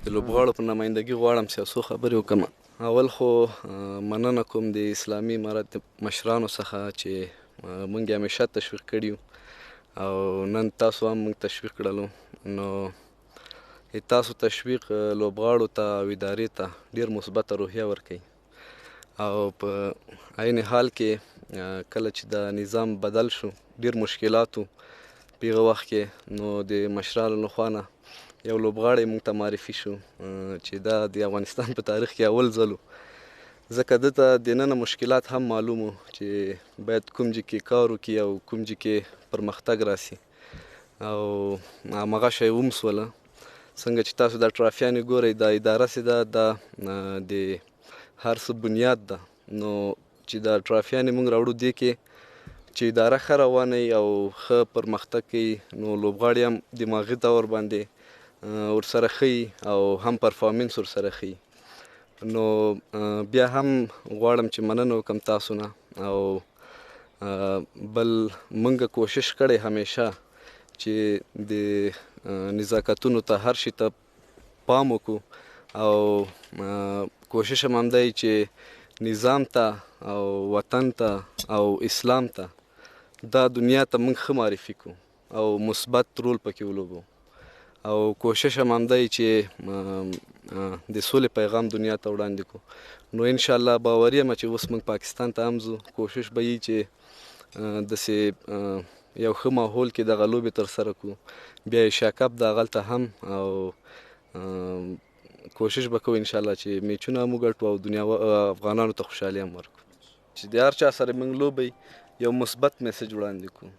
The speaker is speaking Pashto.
د لوبغاړو په نمایندګي غواړم چې یو څو خبرې وکړم. اول خو مننه کوم د اسلامي امارت د مشرانو څخه چې مونږ یې همیشه تشویق کړي او نن تاسو هم مونږ تشویق کړلو. نو تاسو تشویق لوبغاړو ته او ادارې ته ډیر مثبته روحیه ورکوي، او په عین حال کې کله چې دا نظام بدل شو، ډیر مشکلات وو په هغه وخت کې، نو د مشرانو له خوا نه یو لوبغاړی موږ ته معرفي شو چې دا د افغانستان په تاریخ کې اول ځل و، ځکه ده ته دننه مشکلات هم معلوم وو چې باید کوم ځای کې کار وکړي او کوم ځای کې پرمختګ راسي، او هماغه شی وم سوله. څنګه چې تاسو دا ټرافیانې ګورئ، دا اداره چې ده دا د هر څه بنیاد ده. نو چې دا ټرافیانې موږ راوړو، دې کې چې اداره ښه روانه وي او ښه پرمختګ کوي، نو لوبغاړي هم دماغي طور باندې ورسره ښه وي او هم پرفارمنس ورسره ښه وي. نو بیا هم غواړم چې مننه وکړم تاسو نه، او بل موږ کوشش کړی همیشه چې د نزاکتونو ته هر شي ته پام وکړو، او کوشش هم همدا وي چې نظام ته او وطن ته او اسلام ته دا دنیا ته موږ ښه معرفي کړو او مثبت رول پکې ولوبو، او کوشش هم همدا وي چې د سولې پیغام دنیا ته وړاندې کړو. نو انشاءالله باوري یم چې اوس موږ پاکستان ته هم ځو، کوشش به یي چې داسې یو ښه ماحول کې دغه لوبې ترسره کړو، بیا ایشیا کپ د هغلته هم، او کوشش به کوو انشاءالله چې میچونه هم وګټو او دنیا افغانانو ته خوشحالي هم ورکړو، چې د هر چا سره موږ لوبې یو مثبت میسج وړاندې کړو.